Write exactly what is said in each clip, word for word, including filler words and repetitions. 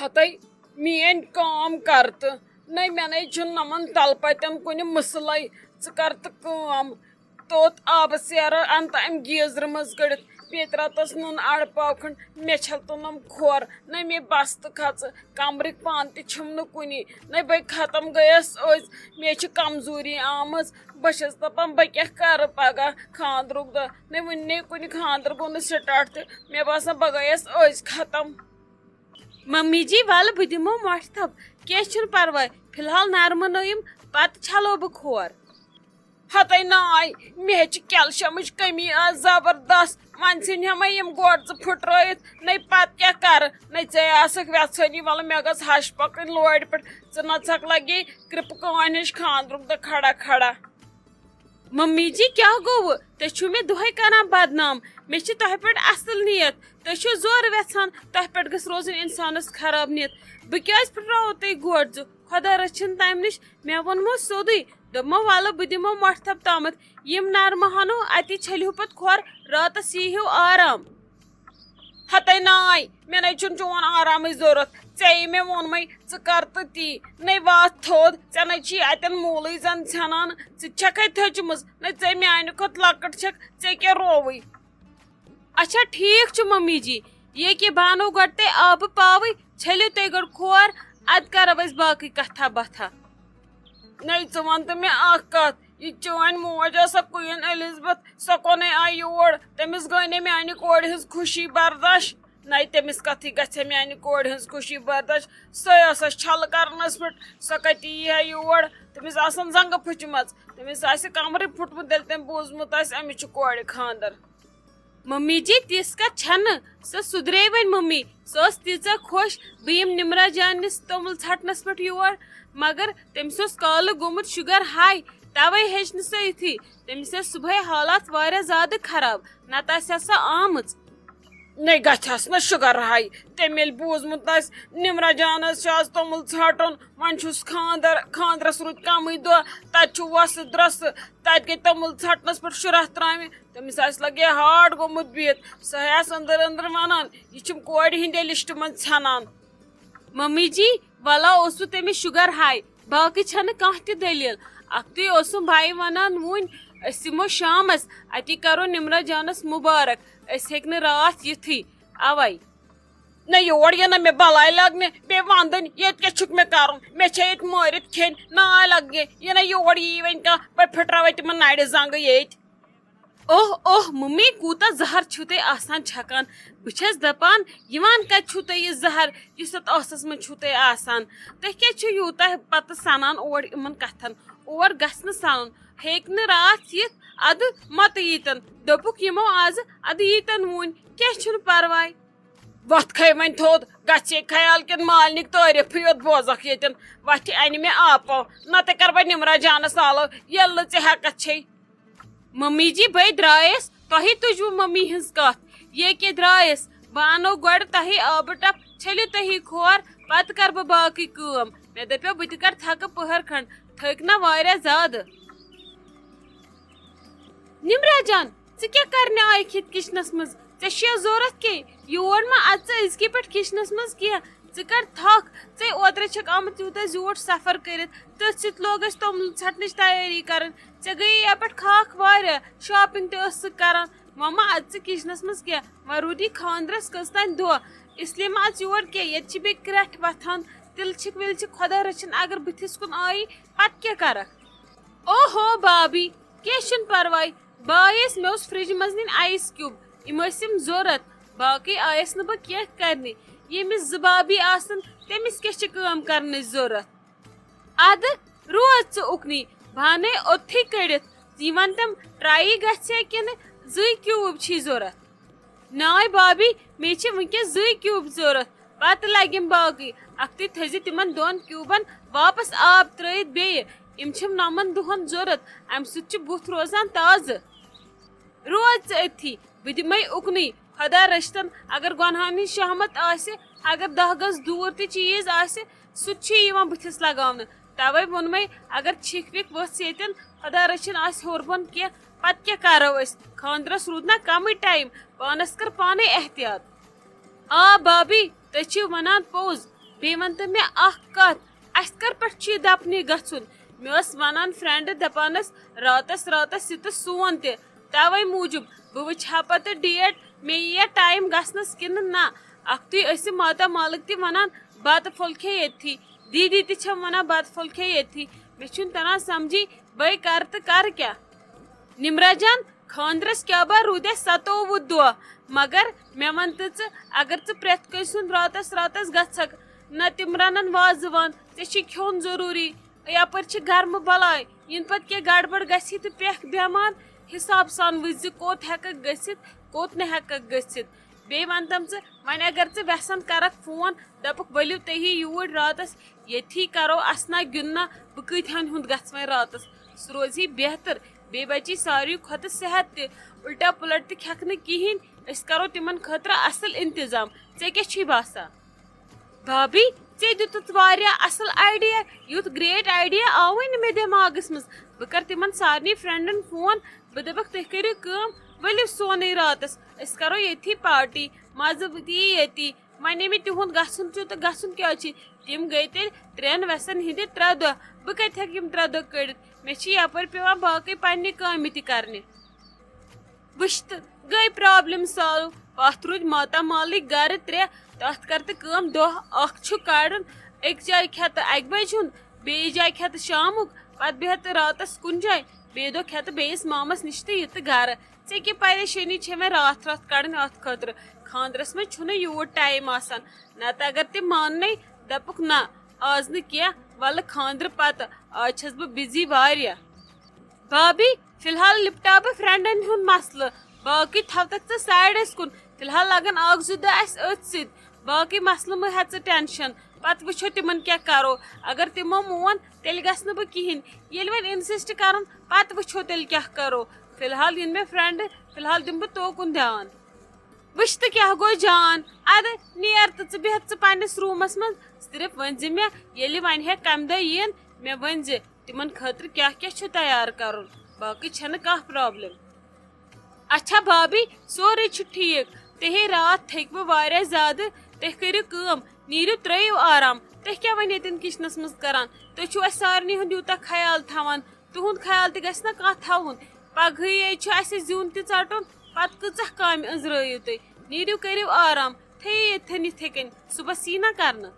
ہتے میٲنۍ کٲم کر تہٕ۔ نَے مےٚ نَے چھُنہٕ نَمَن تَلہٕ پَتٮ۪ن کُنہِ مٕسلَے۔ ژٕ کر تہٕ کٲم۔ توٚت آبہٕ سیرٕ اَن تہٕ اَمہِ گیٖزرٕ منٛز کٔڑِتھ۔ بیٚیہِ ترٛاو تَس نُن اَڑٕ پاو کھنٛڈ۔ مےٚ چھَل تہٕ نَم کھۄر۔ نَے مےٚ بَس تہٕ کھژٕ۔ کَمرٕکۍ پانہٕ تہِ چھِم نہٕ کُنی۔ نَے بہٕ ختم گٔیَس أزۍ۔ مےٚ چھِ کمزوٗری آمٕژ۔ بہٕ چھَس دَپان، بہٕ کیٛاہ کَرٕ پَگاہ خانٛدرُک دۄہ؟ نَے وُنہِ نَے کُنہِ خانٛدر گوٚو نہٕ سِٹاٹ تہٕ مےٚ باسان، بہٕ گٔیَس أزۍ ختم۔ ممی جی، وَلہٕ بہٕ دِمو مۄٹھ تھپھ، کینٛہہ چھُنہٕ پرواے، فی الحال نرمہٕ نٲیِم، پتہٕ چھلو بہٕ کھور۔ ہتے ناے، مےٚ چھِ کیلشمٕچ کمی آز زبردست، وۄنۍ ژھٕنۍ ہا مےٚ یِم گۄڈٕ زٕ پھٕٹرٲیِتھ، نَے پتہٕ کیٛاہ کرٕ؟ نَے ژے آسکھ وٮ۪ژھٲنی، وَلہٕ مےٚ گٔژھ ہش پکٕنۍ لورِ پٮ۪ٹھ، ژٕ نژکھ لگے کرٛپہٕ کٲنۍ ہِش خانٛدرُک دۄہ کھڑا کھڑا۔ ممی جی، کیٛاہ گوٚوٕ؟ تُہۍ چھِو مےٚ دۄہے کران بدنام۔ مےٚ چھِ تۄہہِ پٮ۪ٹھ اصل نیت۔ تُہۍ چھِو زورٕ وٮ۪ژھان، تۄہہِ پٮ۪ٹھ گٔژھ روزٕنۍ انسانس خراب نیت۔ بہٕ کیٛازِ پھٕٹراوو تۄہہِ گۄڈٕ زٕ؟ خۄدا رٔچھِن تمہِ نِش۔ مےٚ ووٚنمو سیوٚدُے، دوٚپمو، "ولہٕ، بہٕ دِمو مۄٹھ تھپھ تامتھ۔ یِم نرمہٕ ہنو اتی چھٔلِو پتہٕ کھۄر، راتس یی ہیو آرام۔" ہتے ناے، مےٚ نے چھُنہٕ چون آرامٕچ ضروٗرت۔ ژےٚ یہِ مےٚ ووٚنمَے، ژٕ کر تہٕ تی۔ نے واتھ تھوٚد، ژےٚ نے چھی اتٮ۪ن موٗلٕے زن ژھٮ۪نان۔ ژٕ چھکھے تھٔچمٕژ، نے ژےٚ میانہِ کھۄتہٕ لۄکٕٹ چھکھ، ژےٚ کیٛاہ رووٕے؟ اچھا، ٹھیٖک چھُ ممی جی، ییٚکے بانو گۄڈٕ تۄہہِ آبہٕ پاوٕے، چھٔلِو تُہۍ گۄڈٕ کھور، ادٕ کرو أسۍ باقٕے کتھا باتھا۔ نے ژٕ وَن تہٕ مےٚ اکھ کتھ، یہِ چٲنۍ موج ٲسا Queen Elizabeth، سۄ کۄنے آیہِ یور؟ تٔمِس گٔے نے میانہِ کورِ ہٕنٛز خوشی برداش۔ نَے تٔمِس کتھٕے گژھِ میانہِ کورِ ہٕنٛز خوشی برداش؟ سۄے ٲسس چھلہٕ کرنس پٮ۪ٹھ، سۄ کتہِ یی ہا یور؟ تٔمِس آسن زنگہٕ پھُچمژ، تٔمِس آسہِ کمرٕے پھُٹمُت، ییٚلہِ تٔمۍ بوٗزمُت آسہِ أمِس چھُ کورِ خانٛدر۔ ممی جی، تِژھ کتھ چھنہٕ۔ سۄ سُدرے وۄنۍ ممی۔ سۄ ٲس تیٖژاہ خۄش، بہٕ یِم نمرا جان نِس توٚمُل ژھٹنس پٮ۪ٹھ یور۔ مگر تٔمِس اوس کالہٕ گوٚمُت شُگر ہاے، توے ہیٚچ نہٕ سۄ یِتھُے۔ تٔمِس ٲسۍ صُبحٲے حالات واریاہ زیادٕ خراب، نتہٕ آسہِ ہا سۄ آمٕژ۔ نے گژھٮ۪س نہٕ شُگر ہاے۔ تٔمۍ ییٚلہِ بوٗزمُت آسہِ، نمرا جانس چھُ آز توٚمُل ژھٹُن، وۄنۍ چھُس خانٛدر، خانٛدرس روٗدۍ کمٕے دۄہ، تتہِ چھُ وۄسہٕ درۄسہٕ، تتہِ گٔے توٚمُل ژھٹنس پٮ۪ٹھ شُراہ ترامہِ۔ تٔمِس آسہِ لگے ہارٹ گوٚمُت بِہِتھ۔ سۄ آسہِ أنٛدٕر أنٛدٕر ونان، "یہِ چھِم کورِ ہِنٛدے لسٹہٕ منٛز ژھٮ۪نان۔" ممی جی، ولا اوسوٕ تٔمِس شُگر ہاے، باقٕے چھنہٕ کانٛہہ تہِ دٔلیٖل۔ اکھتُے اوسُم بھاے ونان، "وُنۍ أسۍ یِمو شامس، اتی کرو نمرا جانس مُبارک، أسۍ ہیٚکۍ نہٕ راتھ یِتھٕے، اوے۔" نہ یور یہِ نہ مےٚ بلاے لگنہِ، بیٚیہِ ونٛدٕنۍ، ییٚتہِ کیٛاہ چھُکھ مےٚ کرُن؟ مےٚ چھےٚ ییٚتہِ مٲرِتھ کھیٚنۍ، ناے لگنہِ، یہِ نہ یور یی وۄنۍ کانٛہہ، بہٕ پھٕٹراوے تِمن نرِ زنٛگہٕ ییٚتہِ۔ اوہ، اوہ، ممی، کوٗتاہ زہر چھِو تُہۍ آسان چھکان؟ بہٕ چھَس دپان، یِوان کتہِ چھُو تۄہہِ یہِ زہر، یُس اتھ ٲسس منٛز چھُو تۄہہِ آسان؟ تُہۍ کیٛازِ چھِو یوٗتاہ پتہٕ سنان اور یِمن کتھن؟ اور گژھِ نہٕ سنُن۔ ہیٚکہِ نہٕ راتھ یِتھ، ادٕ متہٕ ییٖتن۔ دوٚپُکھ یِمو آزٕ، ادٕ ییٖتن وُنۍ، کینٛہہ چھُنہٕ پرواے۔ وۄتھ کھے وۄنۍ تھوٚد، گژھِ ہے خیال کِنہٕ مالنِکۍ تعریٖفٕے یوت بوزکھ ییٚتٮ۪ن؟ وۄتھِ انہِ مےٚ آپو، نتہٕ کرٕ بہٕ نمرا جانس آلو، ییٚلہِ نہٕ ژےٚ ہٮ۪کتھ چھے۔ ممی جی، بے درٛایس، تۄہے تُجوٕ ممی ہٕنٛز کتھ۔ ییٚکے درٛایس، بہٕ انو گۄڈٕ تۄہے آبہٕ ٹپ، چھٔلِو تُہی کھور، پتہٕ کرٕ بہٕ باقٕے کٲم۔ مےٚ دپیو، بہٕ تہِ کرٕ تھکہٕ پٔہر کھنڈ، تھٔکۍ نا واریاہ زیادٕ۔ نمرا جان، ژٕ کیٛاہ کرنہِ آیکھ یتھ کچنس منٛز؟ ژےٚ چھُیا ضروٗرت کینٛہہ؟ یور ما اژ ژٕ أزکہِ پٮ۪ٹھ کچنس منٛز کینٛہہ؟ ژٕ کر تھکھ، ژے اوترے چھکھ آمٕژ یوٗتاہ زیوٗٹھ سفر کٔرِتھ، تٔتھۍ سۭتۍ لوگ اَسہِ توٚملہٕ ژھٹنٕچ تیٲری کرٕنۍ۔ ژےٚ گٔیے یپٲرۍ خاکھ واریاہ، shopping تہِ ٲسٕکھ کران۔ وۄنۍ ما اژ ژٕ کچنس منٛز کینٛہہ؟ وۄنۍ روٗدی خانٛدرس کٔژ تام دۄہ، اس لیے ما اژ یور کینٛہہ۔ ییٚتہِ چھِ بیٚیہِ کرٛٮ۪ٹھ وۄتھان، تِلہٕ چھِکھ وِلہٕ چھِکھ، خۄدا رٔچھِنۍ اگر بٕتھِس کُن آیی، پتہٕ کیٛاہ کرکھ؟ اوہو بابی، کینٛہہ چھُنہٕ پرواے۔ بہٕ آیس، مےٚ اوس فرجہِ منٛز نِنۍ ice cube، یِم ٲسِم ضروٗرت۔ باقٕے آیس نہٕ بہٕ کینٛہہ کرنہِ۔ ییٚمِس زٕ بابی آسن، تٔمِس کیٛاہ چھِ کٲم کرنٕچ ضروٗرت؟ ادٕ روز ژٕ اُکنُے، بہٕ انَے اوٚتتھٕے کٔڑِتھ۔ یہِ وَن تٔمۍ، tray گژھِ کِنہٕ زٕے cube چھی ضروٗرت؟ ناے بابی، مےٚ چھِ وٕنکیٚس زٕے cube ضروٗرت، پتہٕ لگیم باقٕے۔ اکھتُے تھٲیزِ تِمن دۄن cubeن واپس آب ترٲیِتھ بیٚیہِ، یِم چھِم نَمَن دۄہن ضروٗرت، امہِ سۭتۍ چھُ بُتھ روزان تازٕ۔ روز ژٕ أتھی، بہٕ دِمے اُکنُے۔ خۄدا رٔچھتن، اگر گۄنہن ہٕنٛز شہمت آسہِ، اگر دَہ گز دوٗر تہِ چیٖز آسہِ، سُہ تہِ چھُ یِوان بٕتھِس لگاونہٕ۔ توے ووٚنمے، اگر چھِکھ وِکھ ؤژھ ییٚتٮ۪ن، خۄدا رٔچھِن آسہِ ہیوٚر بۄن کینٛہہ، پتہٕ کیٛاہ کرو أسۍ؟ خانٛدرس روٗد نا کمٕے time، پانس کر پانے احتیاط۔ آ بابی، تُہۍ چھِو ونان پوٚز۔ بیٚیہِ وَن تہٕ مےٚ اَکھ کَتھ، اَسہِ کَر پٮ۪ٹھ چھُ یہِ دَپنہِ گژھُن؟ مےٚ ٲس وَنان friend، دَپان ٲس، "راتَس راتَس یہِ تہٕ سون تہِ۔" تَوَے موٗجوٗب بہٕ وٕچھِ ہا پَتہٕ date، مےٚ یِیا time گژھنَس کِنہٕ نہ۔ اَکھتُے ٲسِم ماتامالٕکۍ تہِ وَنان، "بَتہٕ پھوٚل کھے ییٚتھی۔" دیٖدی تہِ چھَم وَنان، "بَتہٕ پھوٚل کھے ییٚتھی۔" مےٚ چھُنہٕ تَران سَمجھی، بَے کَرٕ تہٕ کَرٕ کیٛاہ؟ نمرہ جان، خانٛدرَس کیٛاہ با روٗدِ اَسہِ ستووُہ دۄہ، مگر مےٚ وَن تہٕ ژٕ، اگر ژٕ پرٛٮ۪تھ کٲنٛسہِ ہُنٛد راتَس راتَس گژھکھ، نہ تِم رَنَن وازٕ وان، ژےٚ چھُے کھیوٚن ضروٗری، یَپٲرۍ چھِ گرمہٕ بَلاے، یِنہٕ پَتہٕ کینٛہہ گڑبڑ گژھی تہٕ پٮ۪کھ بیمار، حساب سان وٕچھ زِ کوٚت ہٮ۪کَکھ گٔژھِتھ، کوٚت نہٕ ہٮ۪کَکھ گٔژھِتھ۔ بیٚیہِ وَن تَم ژٕ، وۄنۍ اگر ژٕ وٮ۪سَن کَرَکھ phone، دَپَکھ، "ؤلِو تُہی یوٗرۍ راتَس، ییٚتھی کَرو اَسنا گِنٛدنا، بہٕ کۭتِہَن ہُنٛد گژھٕ وۄنۍ راتَس؟" سُہ روزِ ہے بہتر، بیٚیہِ بَچہِ ساروی کھۄتہٕ صحت تہِ، اُلٹا پُلٹ تہِ کھٮ۪کھ نہٕ کِہیٖنۍ، أسۍ کَرو تِمَن خٲطرٕ اَصٕل اِنتظام۔ ژےٚ کیٛاہ چھُے باسان؟ بھابی، ژےٚ دیُتُتھ واریاہ اَصٕل idea، یُتھ great idea آوٕے نہٕ مےٚ دٮ۪ماغَس منٛز۔ بہٕ کَرٕ تِمَن سارنٕے friendن phone، بہٕ دَپَکھ، "تُہۍ کٔرِو کٲم، ؤلِو سونُے راتَس، أسۍ کَرو ییٚتھی party، مَزٕ تہِ یی ییٚتی۔ وۄنۍ ییٚمہِ تِہُنٛد گژھُن چھُ تہٕ گژھُن کیٛاہ چھُ؟" تِم گٔے تیٚلہِ ترٛٮ۪ن وٮ۪سَن ہِنٛدِ ترٛےٚ دۄہ۔ بہٕ کَتہِ ہٮ۪کہٕ یِم ترٛےٚ دۄہ کٔڑِتھ؟ مےٚ چھِ یَپٲرۍ پٮ۪وان باقٕے پنٛنہِ کامہِ تہِ کَرنہِ۔ وٕچھ تہٕ، گٔے problem solve۔ پَتھ روٗدۍ ماتامالٕکۍ گَرٕ ترٛےٚ۔ تَتھ کَر تہٕ کٲم، دۄہ اَکھ چھُ کَڑُن، أکۍ جایہِ کھٮ۪تہٕ اَکہِ بَجہِ ہُنٛد، بیٚیِس جایہِ کھٮ۪تہٕ شامُک، پَتہٕ بیٚہتہٕ راتَس کُنہِ جایہِ، بیٚیہِ دۄہ کھٮ۪تہٕ بیٚیِس مامَس نِش تہٕ یہِ تہٕ گَرٕ۔ ژےٚ کیٛاہ پریشٲنی چھےٚ وۄنۍ راتھ راتھ کَڑٕنۍ اَتھ خٲطرٕ؟ خانٛدرَس منٛز چھُنہٕ یوٗت time آسان۔ نَتہٕ اگر تہِ ماننَے، دَپُکھ، "نہ، آز نہٕ کینٛہہ، وَلہٕ خانٛدرٕ پَتہٕ، آز چھَس بہٕ busy واریاہ۔" بھابی، فی الحال لِپٹا بہٕ friendن ہُنٛد مسلہٕ، باقٕے تھاوتَکھ ژٕ sideس کُن۔ فی الحال لَگَن اَکھ زٕ دۄہ اَسہِ أتھۍ سۭتۍ، باقٕے مسلہٕ مہٕ ہےٚ ژٕ tension۔ پَتہٕ وٕچھو تِمَن کیٛاہ کَرو۔ اگر تِمو مون، تیٚلہِ گژھٕ نہٕ بہٕ کِہیٖنۍ۔ ییٚلہِ وۄنۍ insist کَرُن، پَتہٕ وٕچھو تیٚلہِ کیٛاہ کَرو۔ فی الحال یِن مےٚ friend، فی الحال دِمہٕ بہٕ توکُن دھیان۔ وٕچھ تہٕ کیٛاہ گوٚو جان، اَدٕ نیر تہٕ ژٕ بیٚہہ ژٕ پنٛنِس roomس منٛز۔ صرف ؤنۍ زِ مےٚ، ییٚلہِ وۄنۍ ہٮ۪کھ کَمہِ دۄہ یِن، مےٚ ؤنۍ زِ تِمَن خٲطرٕ کیٛاہ کیٛاہ چھُ تیار کَرُن، باقٕے چھَنہٕ کانٛہہ problem۔ اچھا بھابی، سورُے چھُ ٹھیٖک۔ تُہۍ ہے راتھ تھٔکوٕ واریاہ زیادٕ، تُہۍ کٔرِو کٲم، نیٖرِو ترٛٲیِو آرام۔ تُہۍ کیٛاہ وۄنۍ ییٚتٮ۪ن kitchenس منٛز کَران؟ تُہۍ چھِو اَسہِ سارنٕے ہُنٛد یوٗتاہ خیال تھاوان، تُہُنٛد خیال تہِ گژھِ نہ کانٛہہ تھاوُن۔ پگہٕے یے چھُ اَسہِ زیُن تہِ ژَٹُن، پَتہٕ کۭژاہ کامہِ أنٛزرٲیِو تُہۍ؟ نیٖرِو کٔرِو آرام، تھٲیِو ییٚتھٮ۪ن یِتھَے کٔنۍ، صُبحَس یی نہ کَرنہٕ۔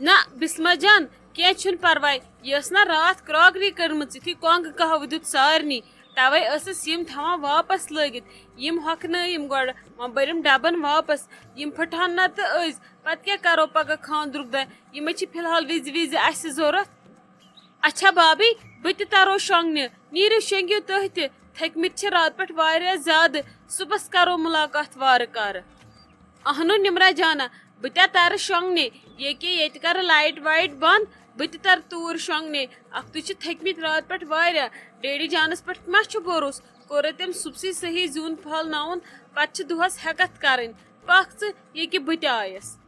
نہ، بسمہ جان، کینٛہہ چھُنہٕ پرواے۔ یہِ ٲس نہ راتھ کرٛاکری کٔرمٕژ، یُتھُے کۄنٛگ قہوٕ دیُت سارنٕے، تَوَے ٲسٕس یِم تھاوان واپس لٲگِتھ۔ یِم ہۄکھنٲیِم گۄڈٕ، وۄنۍ بٔرِم ڈبن واپس۔ یِم پھٕٹہَن نہ تہٕ أزۍ، پتہٕ کیٛاہ کرو پگاہ خانٛدرُک دۄہ؟ یِمَے چھِ فی الحال وِزِ وِزِ اَسہِ ضوٚرَتھ۔ اچھا بابی، بہٕ تہِ تَرو شۄنٛگنہِ۔ نیٖرِو شۄنٛگِو تُہۍ تہِ، تھٔکمٕتۍ چھِ راتہٕ پٮ۪ٹھ واریاہ زیادٕ۔ صُبحَس کرو مُلاقات وارٕ کارٕ۔ اہنو نمرہ جانہ، بہٕ تہِ ترٕ شۄنٛگنہِ۔ ییٚکیٛاہ ییٚتہِ کرٕ light وایٹ بنٛد، بہٕ تہِ ترٕ توٗرۍ شۄنٛگنہِ۔ اکھتُے چھِ تھٔکمٕتۍ راتہٕ پٮ۪ٹھ واریاہ۔ ڈیڈی جانس پٮ۪ٹھ ما چھُ بھروسہٕ؟ کوٚر تٔمۍ صُبسٕے صحیح زیُن پھالناوُن، پتہٕ چھِ دۄہس ہٮ۪کتھ کرٕنۍ۔ پکھ ژٕ، ییٚکیٛاہ بہٕ تہِ آیس۔